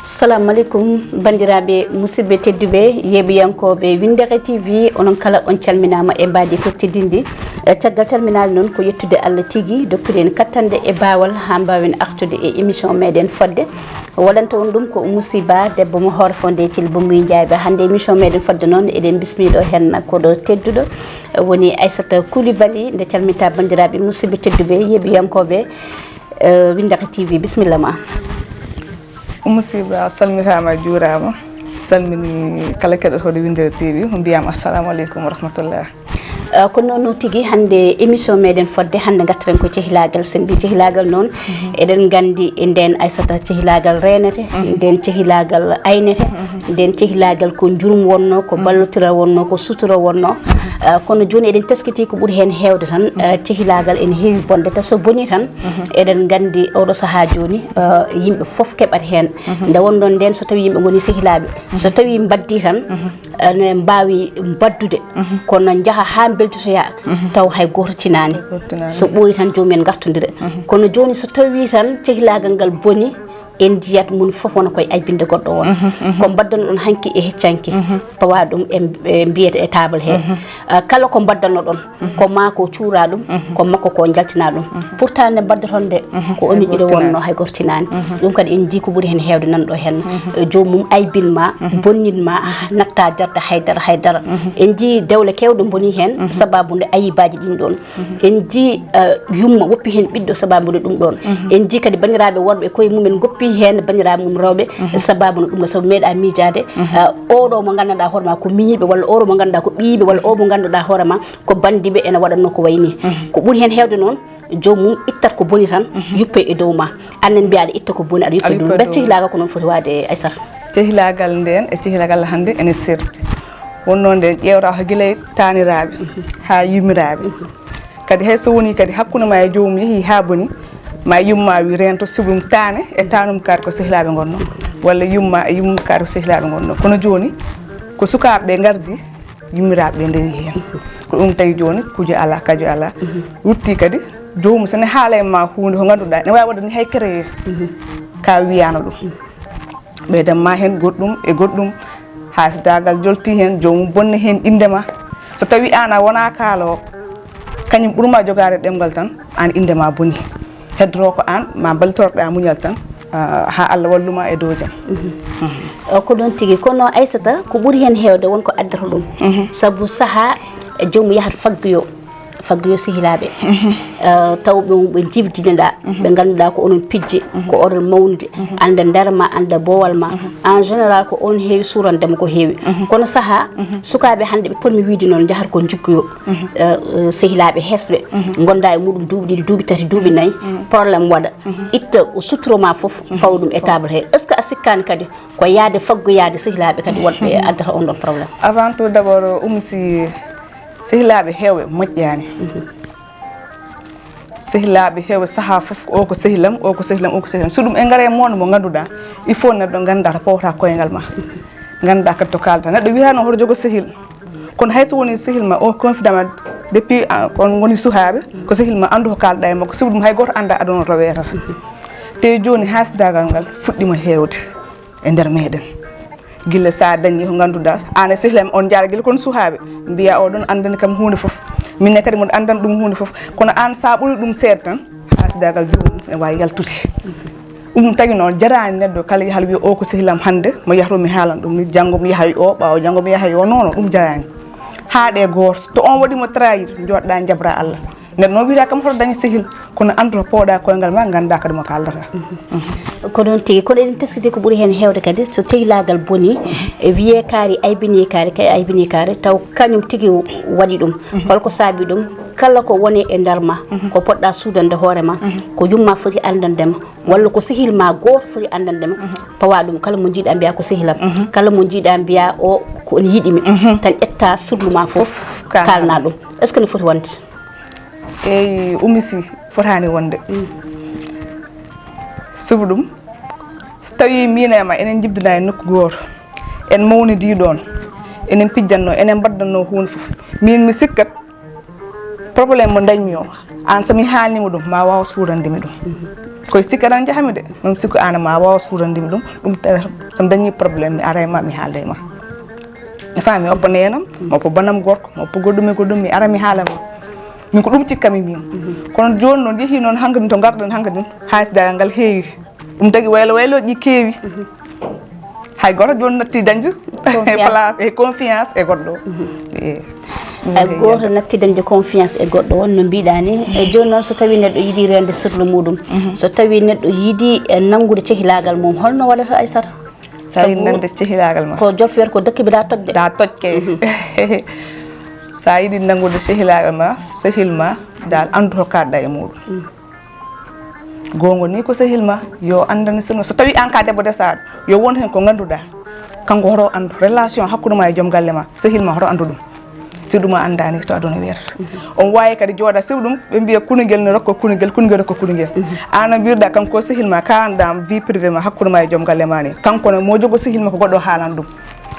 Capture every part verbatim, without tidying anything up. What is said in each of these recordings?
Salamu aleykum, banndiraaɓe, musidɓe tedduɓe, yeeɓiyankooɓe Winndere T V, onon kala on calminaama e mbaadi kuccitindi. E caggal calminaali noon, ko yettude Allah tigi, dokkude en kattanɗe e baawal haa mbaawen artude e émission meɗen fodde. Waɗanta on ɗum ko Oumou Sy Ba, debbo mo Hoore Fonde e Thil Boumbuy Ndiaye Ba. Hannde émission meɗen fodde noon, eɗen bismiɗo heen koɗo tedduɗo, woni Aissata Coulibaly. Nde calminta banndiraaɓe, musidɓe tedduɓe, yeeɓiyankooɓe, eh, Winndere T V, bisimilla ma. Oumou Sy Ba, a salmitaama, a juuraama. Salmini kala keɗotooɗo Winndere T V, mbiyaama assalamu aleykum wa rahmatullah. Eh, ko noon no tigi, hannde émission meɗen fodde, hannde ngartiren ko cehilaagal. Sen mbi cehilaagal noon, eɗen nganndi e ndeen Aissata cehilaagal reenete, ndeen cehilaagal aynete, ndeen cehilaagal ko njurum wonno, ko ballotira wonno, ko sutura wonno. Eh, kono jooni eɗen teskiti ko ɓuri heen heewde tan, eh, cehilaagal ene heewi bonde, te so bonii tan, eɗen nganndi oɗo sahaa jooni, eh, yimɓe fof keɓat heen. Nde wonɗon ndeen, so tawii yimɓe ngonii sehilaaɓe, so tawii mbaddii tan, ene mbaawi mbaddude, kono njaha haa mbeltotoyaa, taw hay gooto tinaani. Hay gooto tinaani. So ɓooyi tan, joomum en ngartondira. Kono jooni, so tawii tan cehilaagal ngal bonii, en njiyat mum fof wona koye aybinde goɗɗo won. Ko mbaddanno-ɗon hanki e heccanki, pawa ɗum e, e mbiyete e table he. Eh, kala ko mbaddanno-ɗon, ko maa ko cuura ɗum, ko makko ko njaltina ɗum. Pourtant nde mbaddoton nde, ko onon ɗiɗo wonno, hay gooto tinaani. Ɗum kadi en njii ko ɓuri heen heewde nan ɗo heen. Eh, joomum aybin ma, bonnin ma, natta darde haydara, haydara. En njii dewle keewɗe mboni heen, sababu nde ayibaaji ɗin ɗoon. En njii, eh, yumma woppi heen ɓiɗɗo sababu nde ɗum ɗoon. En njii kadi banndiraaɓe worɓe e koye mumen ngoppi heen banndiraaɓe mum rewɓe sababu nde ɗum ɗo, sabu meeɗa miijaade, eh, oɗo mo nganndanɗaa hoore ma ko miñiiɓe, walla oɗo mo ngannduɗaa ko ɓiyiiɓe, walla o mo ngannduɗaa hoore ma ko banndiiɓe ene waɗatnoo ko wayi nii. Ko ɓuri heen heewde noon, joomum ittat ko boni tan, yuppe e dow ma. Aan ne mbiyaa aɗa itta ko boni, aɗa yuppe e dow. Mbeɗa cehilaagal ko noon foti waade, Aissata? Cehilaagal ndeen e cehilaagal hannde ene serti. Wonnoo ndeen ƴeewta ko gila e taaniraaɓe haa yummiraaɓe. Kadi hay so wonii kadi hakkunde ma e joomum yehii haa boni, ma yumma wi reento, sibu ɗum taane e taanum kaari ko sehilaaɓe ngonnoo, walla yumma e yummum kaari ko sehilaaɓe ngonnoo. Kono jooni ko sukaaɓe ɓe ngardi, yummiraaɓe ɓe ndewi heen. Ko ɗum tagi jooni kuuje alaa, kaajo alaa. Rutti kadi joomum so ne haala e ma huunde ko ngannduɗaa ene waawi waɗde ni hay créé ka wiyaano ɗum. Ɓeydan ma heen goɗɗum e goɗɗum, haasidaagal jolti heen, joomum bonna heen innde ma. So tawii aan a wonaa kaaloowo, kañum ɓurma jogaade ɗemngal tan, aan innde ma boni. Heddotoo ko aan ma mballitoroɗaa muñal tan, ah, haa Allah wallu ma e dow jam. Eh, ko ɗoon tigi. Kono Aissata, ko ɓuri heen heewde won ko addata ɗum. Sabu sahaa joomum yahata faggoyo, faggoyo sehilaaɓe. Eh, taw ɓe, ɓe njibdinoɗaa, ɓe ngannduɗaa ko onon pijji, ko oɗon mawnude, annda nder ma, annda boowal ma. En général, ko on heewi suurande mo ko heewi. Kono sahaa, sukaaɓe hannde ɓe potmi wiyde noon njahata ko njiggoyo, eh, eh, sehilaaɓe hesɓe, ngonda e muɗum duuɓi ɗiɗi, duuɓi tati, duuɓi nayi, problème waɗa, itta o suturo ma fof, fawa ɗum e table he. Est-ce que a sikkaani kadi ko yahde faggoyaade sehilaaɓe kadi wonɓe addata on ɗon problème? Avant tout d'abord, Oumou Sy, sehilaaɓe heewɓe moƴƴaani. Sehilaaɓe heewɓe sahaa fof, o ko sehilam, o ko sehilam, o ko sehilam. So ɗum en ngare e monde mo ngannduɗaa, il faut neɗɗo ngannda to powata koyngal ma. Ngannda kadi to kaalata. Neɗɗo wiyata noon hoto jogo sehil. Kono hay so woni sehil ma o confident ma depuis, ah, on ngoni suhaaɓe, ko sehil ma, anndu ko kaalɗa e makko. Sibu ɗum hay gooto annda aduna to weetata. Te jooni haasidaagal ngal fuɗɗima heewde e nder meɗen. Gila sa dañi ko ngannduɗaa, aan e sehil am on njaara gila kon suhaaɓe, mbiya oɗon anndani kam huunde fof. Min ne kadi mboɗo anndana ɗum huunde fof. Kono aan sa ɓuri ɗum seeɗa tan, haasidaagal joomum ne waawi yaltude. Ɗum tagi noon jaraani neɗɗo kala yaha wiya o ko sehil am hannde, mo yahru mi haalan ɗum ni, janngo mi yahay o, ɓaawo janngo mi yahay o, non, non, ɗum jaraani. Haaɗe gooto, to on waɗi mo trahir, jooɗɗa njabra Allah. Neɗɗo noon wiyata kam hoto dañe sehil, kono anndu to powɗa koyngal ma, ngannda kadi mo kaaldata. Ko ɗoon tigi, kono eɗen teskiti ko ɓuri heen heewde kadi, so cehilaagal boni, e wiyee kaari aybini kaari, kay aybini kaari, taw kañum tigi waɗi ɗum. Holko saabi ɗum? Kala ko woni e nder ma, ko poɗɗa suudande hoore ma, ko yumma foti anndande ma, walla ko sehil ma gooto foti anndande ma, pawa ɗum, kala mo njiiɗa mbiya ko sehil am, kala mo njiiɗa mbiya o ko on yiɗi mi, tan ƴetta sirlu ma fof, kaalna ɗum. Est-ce que no foti wonde? Eyi, Oumou Sy, fotaani wonde. Sibu ɗum, so tawii miin e ma enen njibdinaa e nokku gooto, en mawnidii ɗoon, enen pijjannoo, enen mbaɗdannoo huunde fof, miin mi sikkat problème mo ndañmi o, aan so mi haalniima ɗum, ma waaw suurande mi ɗum. Koye sikke tan njahami de. Min sikku aan ma waawa suutandiimi ɗum. Ɗum tawata so mi dañii problème, mi ara e ma, mi haalda e ma. A faami? Oppo neenam, oppo banam gorko, oppo goɗɗum e goɗɗum, mi ara mi haala ma. Min ko ɗum cikkami min. Kono jooni noon, yehii noon hankadi to ngarɗen hankadi, haalis dal ngal heewi. Ɗum tagi waylo waylo ɗi keewi. Hay gooto jooni natti dañde place e confiance e goɗɗo. Eyi. Hay gooto natti dañde confiance e goɗɗo, on no mbiɗa ni. E jooni noon, so tawi neɗɗo yiɗi reende sirlu muɗum, so tawi neɗɗo yiɗi e nanngude cehilaagal mum, holno waɗata, Aissata? Sa yiɗi nande cehilaagal ma, ko jolfeer ko dëkk bi daa toj de. Daa toj kay. Sa yiɗi nanngude cehilaagal ma, sehil ma, dal anndu to kaɗɗa e muɗum. Goonga ni ko sehil ma, yo anndane sirlu. So tawi aan ka debbo desaaɗo, yo won heen ko ngannduɗaa, kanko hoto anndu relation hakkunde ma e joom galle ma, sehil ma hoto anndu ɗum. Sirlu ma anndaani to aduna weerata. On waawi kadi jooɗa sirlu ɗum, ɓe mbiya kunigel ne rokka kunigel, kunigel rokka kunigel. Aan a mbirɗa kanko sehil ma, kaalanɗa vie privée ma hakkunde ma e joom galle ma ni. Kanko ne mo jogo sehil ma ko goɗɗo haalan ɗum.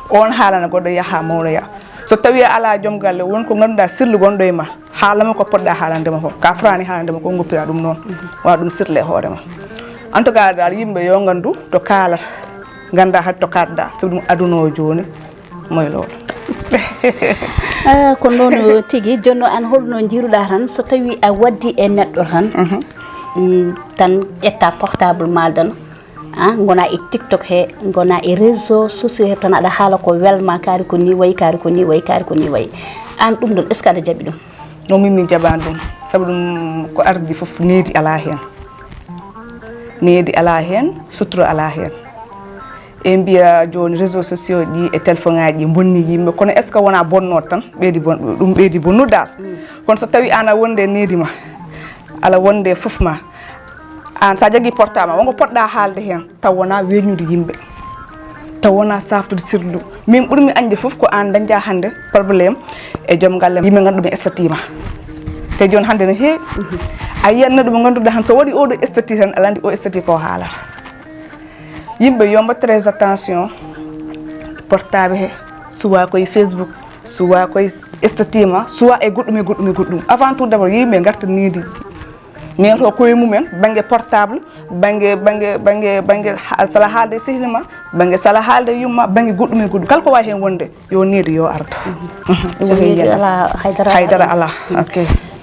On haalana goɗɗo yaha mawnoya. So tawi a alaa joom galle, won ko ngannduɗaa sirlu gonɗo e ma. Haalama ko poɗɗa haalande ma ko. Ka fotaani haalande ma ko, ngoppira ɗum noon. Wa ɗum sirle e hoore ma. En tout cas dal, yimɓe yo nganndu to kaalata. Ngannda hade to kaɗɗa. Sabu ɗum aduna o jooni, moy lowɗo. Ah, ko noon tigi. Jooni noon, aan holno njiiruɗaa tan so tawi a waddi e neɗɗo tan, mm, tan ƴetta portable ma tan, ah, ngona e TikTok he, ngona e réseau sociaux he tan, aɗa haala ko welma, kaari ko ni wayi, kaari ko ni wayi, kaari ko ni wayi. Aan ɗum ɗon, est-ce que aɗa jaɓi ɗum? Non, min mi jaɓaani ɗum. Sabu ɗum ko ardi fof, needi alaa heen. Needi alaa heen, sutura alaa heen. E mbiya jooni réseaux sociaux ɗi e téléphone ŋaaji ɗi bonni yimɓe, kono est-ce que wona bonnooɗo tan ɓeydi bon-, ɗum ɓeydi bonnude dal? Kono so tawi aan a wonde needi ma, ala wonde fof ma, aan sa jaggi portable ma, wonko poɗɗa haalde heen, taw wona weññude yimɓe, taw wona saftude sirlu. Min ɓurmi añde fof ko aan dañƴa hannde problème e joom galle yimɓe ngannduɓe statut ma. Te jooni hannde ne heewi. A yiyat neɗɗo mo ngannduɗaa han so waɗi oɗo statut tan, aɗa anndi o statut ko haalata. Yimɓe yo mbaɗ très attention, portable he, soit koye Facebook, soit koye statut ma, soit e goɗɗum e goɗɗum e goɗɗum. Avant tout d'abord, yimɓe ngarta needi, neeto koye mumen, bannge portable, bannge, bannge, bannge, bannge ha-, sala haalde e sehli ma, bannge sala haalde e yumma, bannge goɗɗum e goɗɗum. Kala ko waawi heen wonde, yo needi yo ardo. Ɗum so ko heen needi yiyata. Alaa haydara. Haydara alaa. Ok.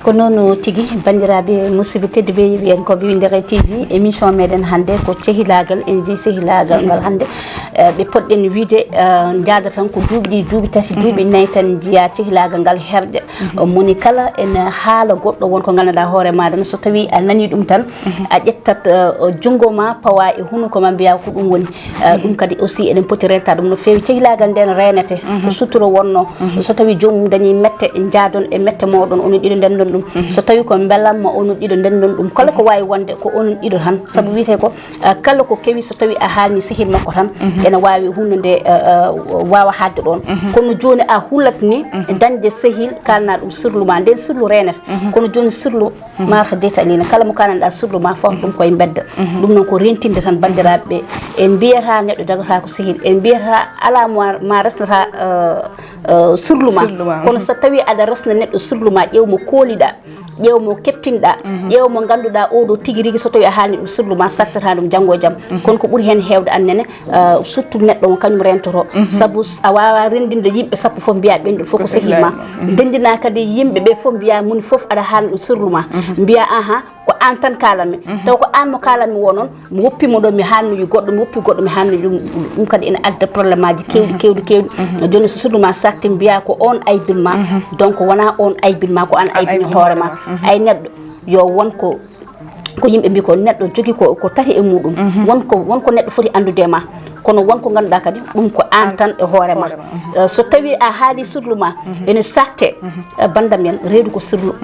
Ko noon tigi, banndiraaɓe, musidɓe tedduɓe, yeeɓiyankooɓe Winndere T V, émission meɗen hannde ko cehilaagal, en njii sehilaagal ngal hannde. Eh, ɓe poɗɗen wiyde, eh, njaada tan ko duuɓi ɗiɗi, duuɓi tati, duuɓi nayi tan njiya cehilaagal ngal herƴa. Moni kala ene haala goɗɗo won ko nganndanɗaa hoore maaɗa, so tawi a nanii ɗum tan, a ƴettat, eh, junngo ma, pawa e hunuko ma, mbiya ko ɗum woni. Eh, ɗum kadi aussi eɗen poti renta ɗum no feewi. Cehilaagal nden reenete, ko suturo wonno. So tawi joomum dañi mette, njaadon e mette mooɗon, onon ɗiɗo ndenndon ɗum. So tawi ko mbelamma, onon ɗiɗo ndenndon ɗum. Kala ko waawi wonde, ko onon ɗiɗo tan. Sabu wiyetee ko, eh, kala ko kewi, so tawi a haalni sehil makko tan, ene waawi huunde nde, eh, eh, waawa haaɗde ɗoon. Kono jooni a hulat ni dañde sehil, kaalna ɗum sirlu ma, nden sirlu reenata. Kono jooni sirlu, marha detali ne, kala mo kaalanɗa sirlu ma fof ɗum koye mbedda. Ɗum noon ko rentinde tan, banndiraaɓe ɓe. En mbiyata neɗɗo jagata ko sehil, en mbiyata alaa mo ma resnata, eh, eh, sirlu ma. Sirlu ma. Kono so tawi aɗa resna neɗɗo sirlu ma, ƴeew mo kooliɗa, ƴeew mo keftinɗa, ƴeew mo ngannduɗaa oɗo tigi rigi, so tawi a haalni ɗum sirlu ma, sartata ɗum janngo e jam. Kono ko ɓuri heen heewde annene, eh, surtout neɗɗo on kañum rentoto. Sabu s-, a waawa renndinde yimɓe sappo fof mbiya ɓen ɗum fof ko sehil ma. Ndenndina kadi yimɓe ɓe fof mbiya moni fof aɗa haalna ɗum sirlu ma. Mbiya aha, ko aan tan kaalanmi. Taw ko aan mo kaalanmi wo noon, mi woppi mo ɗo, mi haalnoyi goɗɗo, mi woppi goɗɗo, mi haalnoyi ɗum. Ɗum kadi ene adda problème aji keewɗi, keewɗi, keewɗi. Jooni so sirlu ma sarti mbiya ko on aybin ma, donc wona on aybin ma, ko aan aybini hoore ma. Ay neɗɗo yo won ko, ko yimɓe mbi ko neɗɗo jogi ko, ko tati e muɗum. Won ko, won ko neɗɗo foti anndude e ma, kono won ko ngannduɗaa kadi ɗum ko aan tan e hoore ma. Eh, so tawi a haali sirlu ma, ene sarte, eh, banndam en, reedu ko sirlu.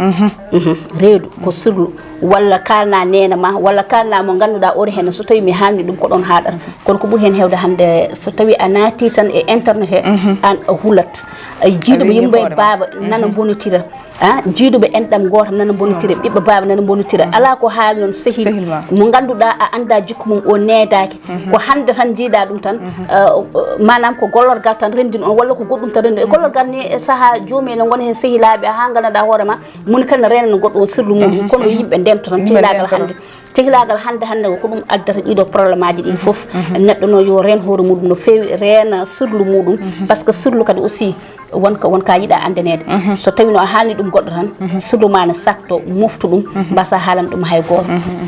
Reedu ko sirlu. Walla kaalna neene ma, walla kaalna mo ngannduɗaa oɗo heen, so tawi mi haalni ɗum ko ɗoon haaɗata. Kono ko ɓuri heen heewde hannde, so tawi a naati tan e internet he, aan a hulat. Eh, jiiduɓe yimɓe e baaba nana mbonotira. Ah, jiiduɓe enɗam gooto nana mbonotira, ɓiɓɓe baaba nana mbonotira. Alaa ko haali noon sehil mo ngannduɗaa a anndaa jikku mum, o needaaki. Ko hannde tan njiiɗaa Ɗum tan, eh, maanaam ko gollorgal tan renndin on, walla ko goɗɗum tan renndin on. E gollorgal ni, e sahaa joomum ene ngona heen sehilaaɓe, haa nganndanɗaa hoore ma, moni kadi ne reenana goɗɗo on sirlu muɗum, kono yimɓe ndento tan. Yimɓe cehilaagal ndento tan. Hannde, cehilaagal hannde, hannde ko ɗum addata ɗiɗo problème aji ɗi fof. Neɗɗo no yo reen hoore muɗum no feewi, reena sirlu muɗum, parce que sirlu kadi aussi wonka, wonka yiɗa anndaneede. So tawino a haalni ɗum goɗɗo tan, sirlu ma ne sakto, moftu ɗum, mbasa haalan ɗum hay gooto.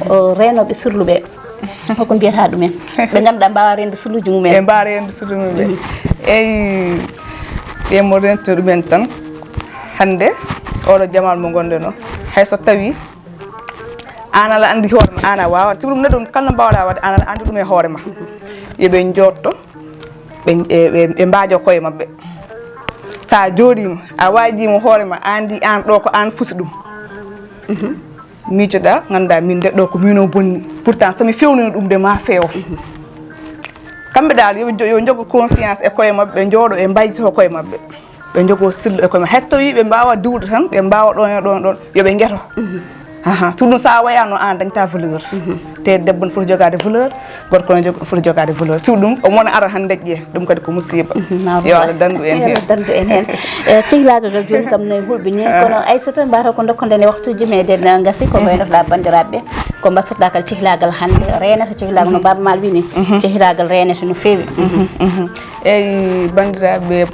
O, reenooɓe sirlu ɓe, koko mbiyata ɗumen? Ɓe ngannduɗaa mbaawa reende sirluuji mumen. Ɓe mbaawa reende sirlu mumen. Eyi, ɓe mo reento ɗumen tan, hannde, oɗo jamal mo ngonɗen o, hay so tawi aan ala anndi hoore ma, aan a waawa, sirlu ɗum ne ɗum kala no mbaawɗaa waɗde, aan ala anndi ɗum e hoore ma. Yo ɓe njoɗto, ɓe, ɓe, ɓe, ɓe mbaajo koye maɓɓe. So a jooɗiima, a waajiima hoore ma, a anndi aan ɗo ko aan fusi ɗum. Miijoɗaa, ngannduɗaa min de ɗo ko miin o bonni. Pourtant, so mi fewnino ɗum de ma feewo. Kamɓe dal, yo ɓe jo-, yo njogo confiance e koye maɓɓe, ɓe njooɗo e mbaytito koye maɓɓe. Ɓe njogo sirlu e koye maɓɓe. Hay so tawii ɓe mbaawa diwde tan, ɓe mbaawa ɗon e ɗon e ɗon, yo ɓe ngeto. Aha, so ɗum so a wayaano, aan dañta valeur. Te debbo no foti jogaade valeur, gorko no jog-, foti jogaade valeur. So ɗum, omo wona ara hannde ƴee, ɗum kadi ko musiba. Yo Allah danndu en heen. Yo Allah danndu en heen. Eh, cehilaagal ngal jooni kam no hulɓini, kono Aissata, mbaato ko ndokkoɗen e waktuuji, meɗen, eh, ngasi, ko mbaynotoɗaa banndiraaɓe ɓe, ko mbaɗtoɗaa kadi cehilaagal hannde, reenata cehilaagal no Baaba Maal wini, cehilaagal reenata no feewi. Eyi, banndiraaɓe,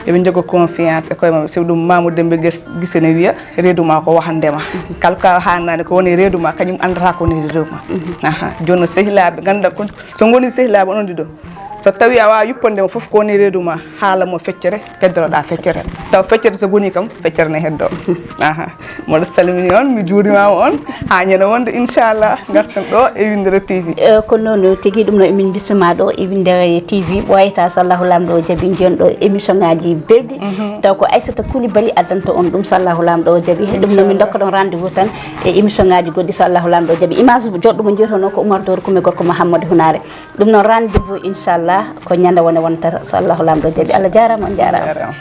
eɓe njogo confiance e koye maɓɓe, sabu ɗum Mamadou Demba Gis-, Gise ne wiya, reedu ma ko wahande ma. Kala ko haannaani ko woni reedu ma, kañum anndata ko woni reedu ma. Aha, jooni no sehilaaɓe, ngannduɗaa kon, so ngoni sehilaaɓe onon ɗiɗo, so tawi a waawa yuppande mo fof ko woni reedu ma, haala mo feccere, keddoroɗaa feccere. Taw feccere so bonii kam, feccere ne heddoo. Aha. Mboɗo salmini on, mi juurimaama on. Haa ñande wonde, inchallah, ngarten ɗo e Winndere T V. Eh, ko noon tigi, ɗum no emin bismima ɗo e Winndere T V. Ɓooyata, so Allahu Laamɗo o jaɓi, njiyon ɗo émission ngaji belɗi. Taw ko Aissata Coulibaly addanta on ɗum, so Allahu Laamɗo o jaɓi. Ɗum no min ndokka ɗon rendez-vous tan e émission ngaji goɗɗi, so Allahu Laamɗo o jaɓi. Image joɗɗo mo njiyotono ko Oumar Doro Koumé, gorko Mouhamadou Hunaare. Ɗum noon, rendez-vous, inchallah, ko ñande wone wontata, so Allahu Laamɗo jaɓi. Allah jaaraama, on jaaraama. Jaaraama.